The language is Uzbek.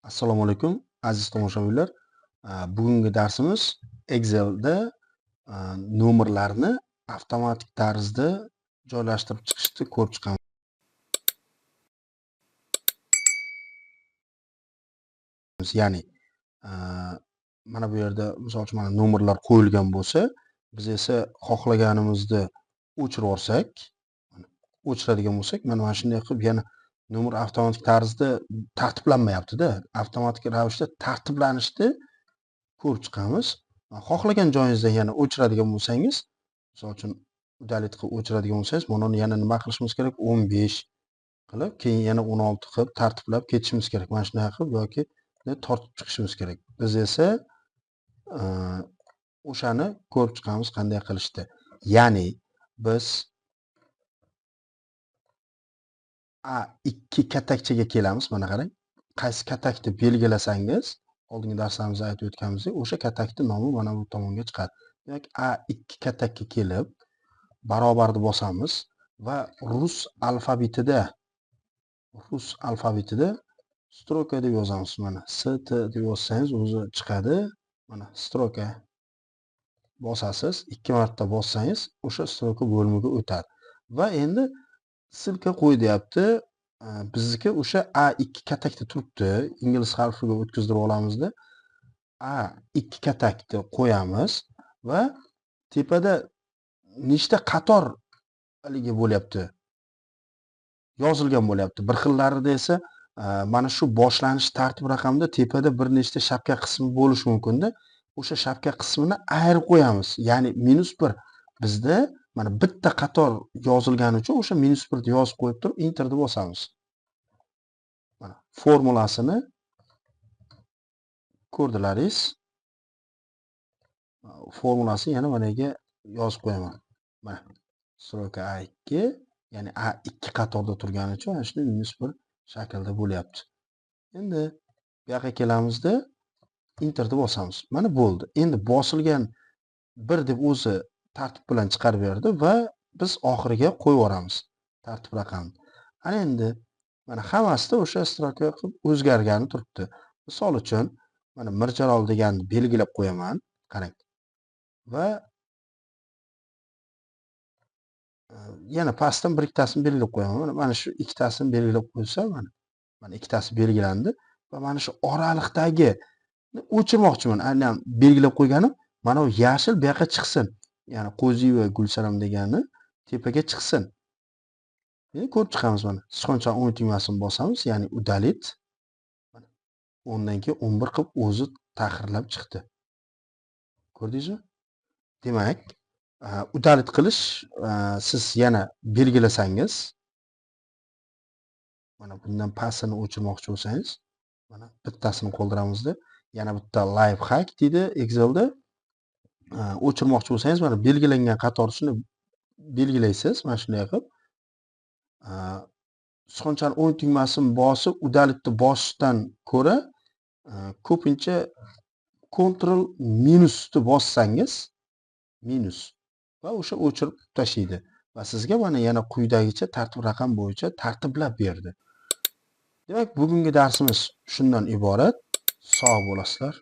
Assalomu alaykum aziz tomoshabinlar. Bugungi darsimiz Excel'da nomerlarni avtomatik tarzda joylashtirib chiqishni ko'rib chiqamiz. Ya'ni mana bu yerda misol uchun mana nomerlar qo'yilgan bo'lsa, biz esa xohlaganimizni o'chirib olsak, o'chiradigan bo'lsak, mana shunday qilib yana nomer avtomatik tarzda tartiblanmayapti-da. Avtomatik ravishda tartiblanishni ko'rib chiqamiz. Xohlagan joyingizda yana o'chiradigan bo'lsangiz, misol uchun udalit qilib o'chiradigan bo'lsangiz, mana uni yana nima qilishimiz kerak? 15 qilib, keyin yana 16 qilib tartiblab ketishimiz kerak. Mana shunday qilib yoki tortib chiqishimiz kerak. Biz esa o'shani ko'rib chiqamiz qanday qilishdi. Ya'ni biz A2 katakchaga kelamiz. Mana qarang. Qaysi katakni belgilasangiz, oldingi darslarimizda aytib o'tganimizdek, o'sha katakning nomi mana bu tomonga chiqadi. Demak, A2 katakka kelib, barobarni bosamiz va rus alfabetida stroka deb yozamiz. Mana ST deb yozsangiz o'zi chiqadi. Mana stroka bosasiz, 2 marta bossangiz o'sha stroka bo'limiga o'tadi. Va endi ссылка qo'y deyapti. Bizniki o'sha A2 katakda turibdi. Ingliz harfiga o'tkazdirib olamizda. A2 katakni qo'yamiz va tepada nechta qator haligi bo'lyapti? Yozilgan bo'lyapti. Bir xillarida esa mana shu boshlanish tartib raqamida tepada bir nechta shapka qismi bo'lishi mumkinda. O'sha shapka qismini ayirib qo'yamiz. Ya'ni -1 bizda mana bitta qator yozilgani uchun o'sha -1 ni yozib qo'yib turib enterni bosamiz. Mana formulasini ko'rdilaringiz. Formulasini yana mana yerga yozib qo'yaman. Mana stroka A2, ya'ni A2 qatorda turgani uchun mana shuni -1 shaklda bo'lyapti. Endi bu yoqqa kelamizda enterni bosamiz. Mana bo'ldi. Endi bosilgan 1 deb o'zi tartib bilan chiqarib berdi va biz oxiriga qo'yib yuboramiz tartib raqamni. Ana endi mana hammasida o'sha stroka qilib o'zgargani turibdi. Misol uchun mana Mirjalol deganni belgilab qo'yaman. Qarang. Va yana pastdan bir ikkitasini belgilab qo'yaman. Mana shu ikkitasini belgilab qo'ysam, mana ikkitasi belgilandi va mana shu oraliqdagi o'chirmoqchiman. Aynan belgilab qo'yganim mana bu yashil bu yoqqa chiqsin. Ya'ni Qo'ziyeva Gulsanam degani tepaga chiqsin. Endi ko'rib chiqamiz mana. Sichqoncha o'ng tugmasini bosamiz, ya'ni udalit. Mana o'ndan keyin 11 qilib o'zi tahrirlab chiqdi. Ko'rdingizmi? Demak, udalit qilish siz yana belgilasangiz, mana bundan pastini o'chirmoqchi bo'lsangiz, mana bittasini qoldiramizda, yana bitta life hack deydi Excelda. O'chirmoqchi bo'lsangiz, mana belgilangan qator shuni belgilaysiz, mana shunday qilib. Sichqonchani o'ng tugmasini bosib, udalitni bosishdan ko'ra ko'pincha Ctrl minusni bossangiz, minus va o'sha o'chirib tashlaydi va sizga mana yana quyidagicha tartib raqam bo'yicha tartiblab berdi. Demak, bugungi darsimiz shundan iborat. Sog' bo'lasizlar.